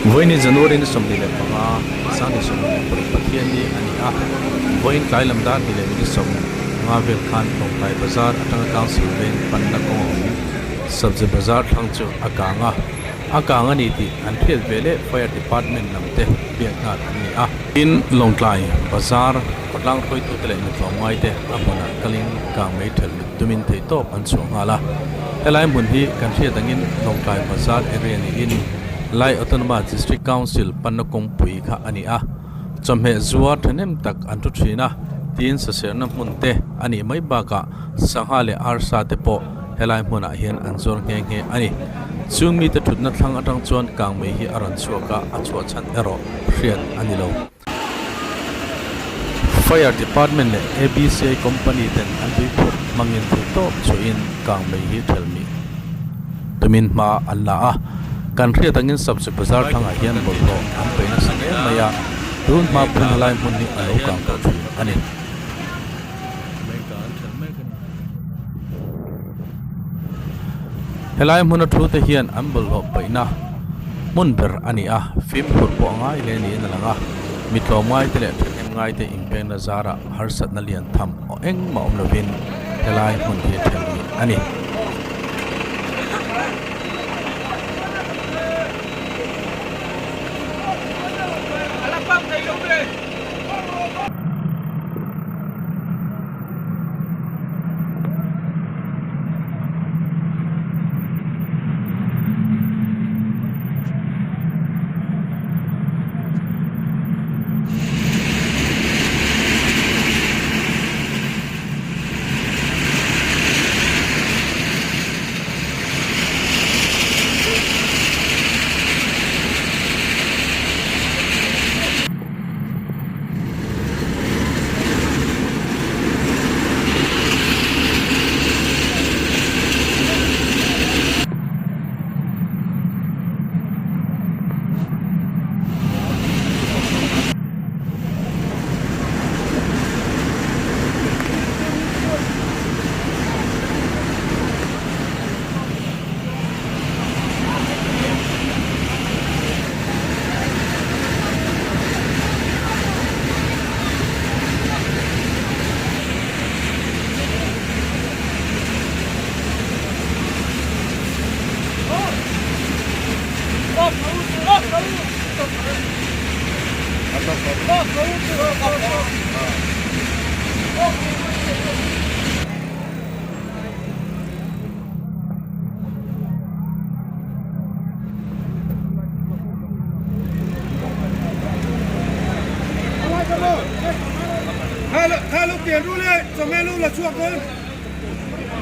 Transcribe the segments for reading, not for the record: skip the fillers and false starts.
Vawiin January ni 25, 2026 Pathianni a ni a, vawiin tlai lam dar hnih leh minute 50 vel khan Lawngtlai Bazar atanga Council Veng panna kawng a awm. Sabzi Bazar thlang chu a kang a, a kang a ni tih an hriat ve leh Fire Department lam te biak nghal an ni a. Tin, Lawngtlai Bazar khawtlang hruaitute leh mitlawmngai te a hmunah kalin kang mei thelh mit tumin theihtawp an chhuah nghal a. Helai hmun hi kan hriat angin Lawngtlai Bazar area niin Lai Autonomous District Council panna kawngpui kha a ni a. Chawhmeh zuar thahnem tak an thu thin a, tin saserna hmun te a nih mai bakah sangha leh arsa te pawh helai hmunah hian an zuar nghe nghe a ni. Chung mite thutna thlang atang chuan kangmei hi a rawn chhuak a, a chhuah chhan erawh hriat a ni lo. Fire Department leh ABCI Company ten an tui phurh hmangin theihtawp chhuahin kangmei hi thelmih tumin hma an la a. Kan hriat angin Sabzi Bazar thlangah hian bawlhhlawh an pe nasa hle mai a, tun hma phun helai hmun hi a lo kang tawh thin a ni. Helai hmuna thu te hian an bawlhhlawh paihna hmun ber a ni a, fimkhur pawh a ngai hle niin a lang a, mi tlawmngai te leh thahnemngai te inpengna zarah harsatna lian tham aw engmah awm lovin helai hmun hi a thelh ni a ni.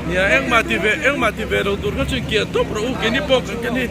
Nia engmah ti ve engmah ti ve lo tur kha chuan kiah tawp rawh u keini pawh kan kan hi.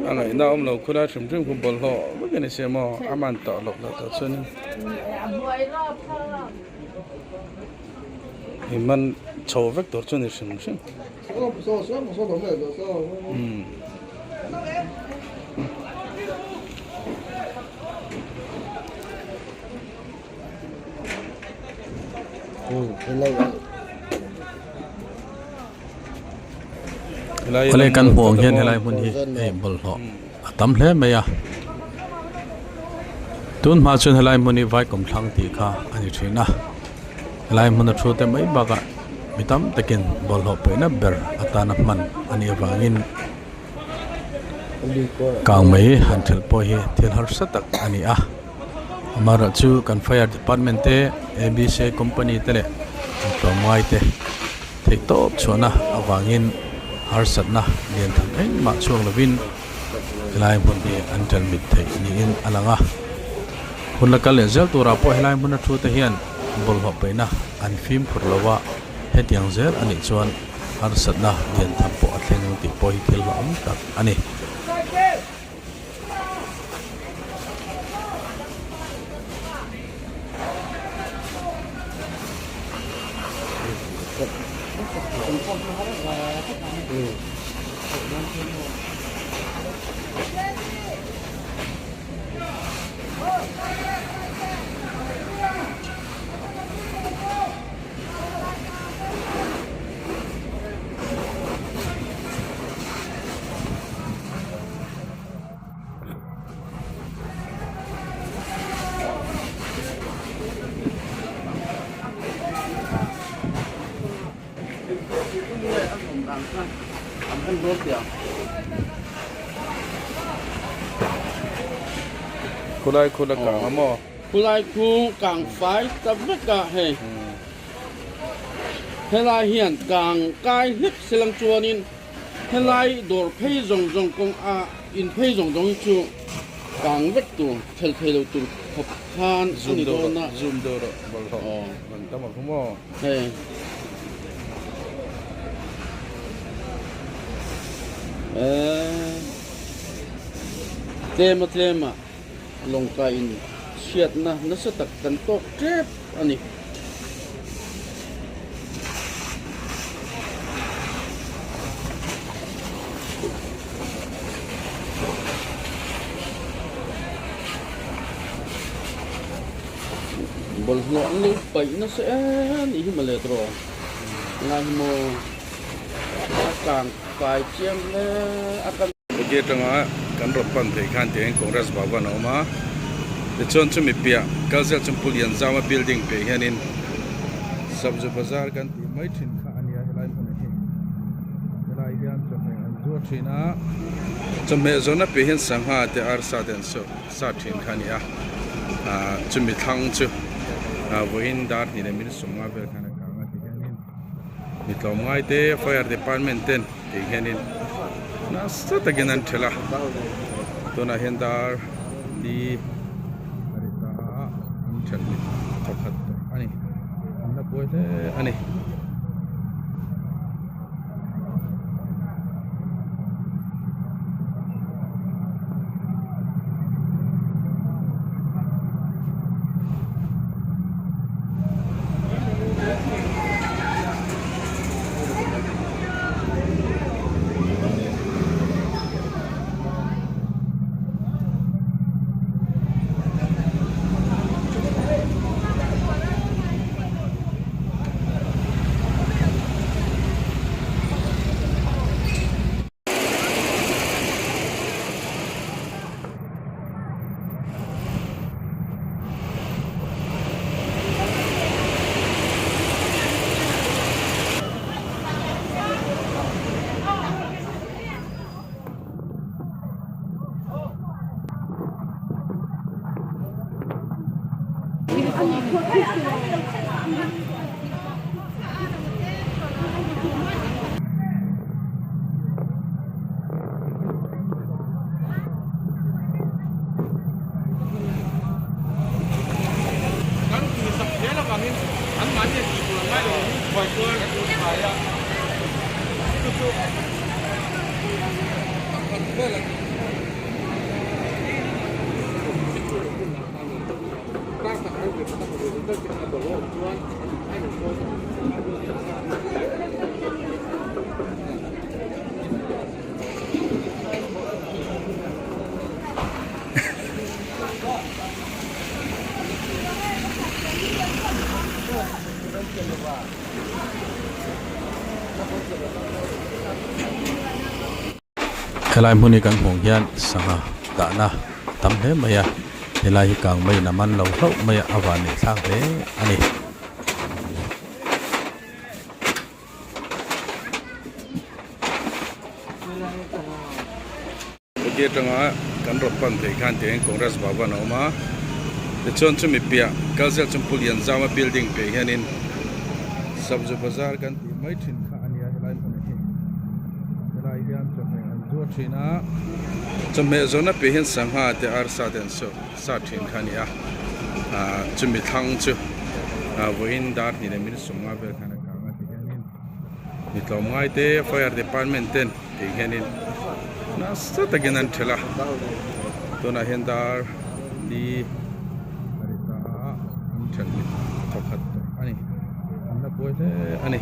A ngaihna awm lo khulai hrim hrim khu bawlhhlawh vek a ni sia maw a man tawh loh lah tawh chuan in i man chho vek tur chu a ni hrim hrim. Khawlai kan hmuh ang hian helai hmun hi hei bawlhhlawh a tam hle mai a tun hma chuan helai hmun hi vai kawmthlang tih kha a ni thin a helai hmun a thu te mai bakah mi tam takin bawlhhlawh paihna ber atana hman a nih avangin kang mai han thelh pawh hi thil harsa tak a ni a. Amaherawh chu kan fire department te A_B_C company te leh tlawmngai te theih tawp chhuahna avangin harsatna lian tham engmah chhuak lovin helai hmun hi an tel mit theih niin a lang a. Hun la kal leh zel turah pawh helai hmuna thu te hian bawlhhlawh paihna an fimkhur lo a, hetiang zel a nih chuan harsatna lian tham pawh a thleng ang tih pawh hi thil hlauhawm tak a ni. An en dawn teh ang. Khulai khu la kang a maw? Khulai khu kang fai ta vek a hei. Helai hian kang kai hlek silang chuanin helai dawr phei zawng zawng kawng a in phei zawng zawng hi chu kang vek tur thel thei lo tur khawp khan a ni dawn a. Zoom deuh rawh bawlhhlawh an tam ang maw? Hei. Tlem a tlem a lawngkai in chhiatna nasa tak kan tawk tep a ni. Bawlhhlawh an lo paih nasa em nih hi mawle tawh ngai hi maw a kang kai chiang hle a kan. Heti atanga kan rawn pan theih khan tiangin Congress Bhavan a awm a, tichuan chumi piah Kalzel Chungpu Lianzama building piah hianin Sabzu Bazar kan tih mai thin kha a nia helai hmunah hi helai hian chawhmeh an zuar thin a, chawhmeh zawrhna piah hian sangha te arsa te an sa thin kha a ni a, ah chumi thlang chu vawiin dar hnih leh minute sawmnga vel khan a kang a ti hianin mi tlawmngai te fire department ten tih hianin nasa takin an thelh a tunah hian dar li a ri ta a an thelh ni thawkhat tawh a ni an la buai hle a ni. Helai hmun hi kan hmuh hian sangha dahna tam hle mai a helai hi kang maiin a man lo hlauh mai a a van leh thlak hle a ni. Heti atanga kan rawn pan theih khan tiangin Congress Bhavan a awm a, tichuan chumi piah Kalzel Chungpu Lianzama building piah hianin Sabzu Bazar kan tih mai thin kha a nia helai hmunah hi helai hian chawhmeh an zuar thin a, chawhmeh zawrhna piah hian sangha te arsa te an sa thin kha a ni a, ah chumi thlang chu vawiin dar hnih leh minute sawmnga vel khan a kang a ti hianin mi tlawmngai te fire department ten. Tih hianin nasa takin an thelh a tunah hian dar li a ri ta a an thelh ni thawkhat tawh a ni an la buai hle a ni.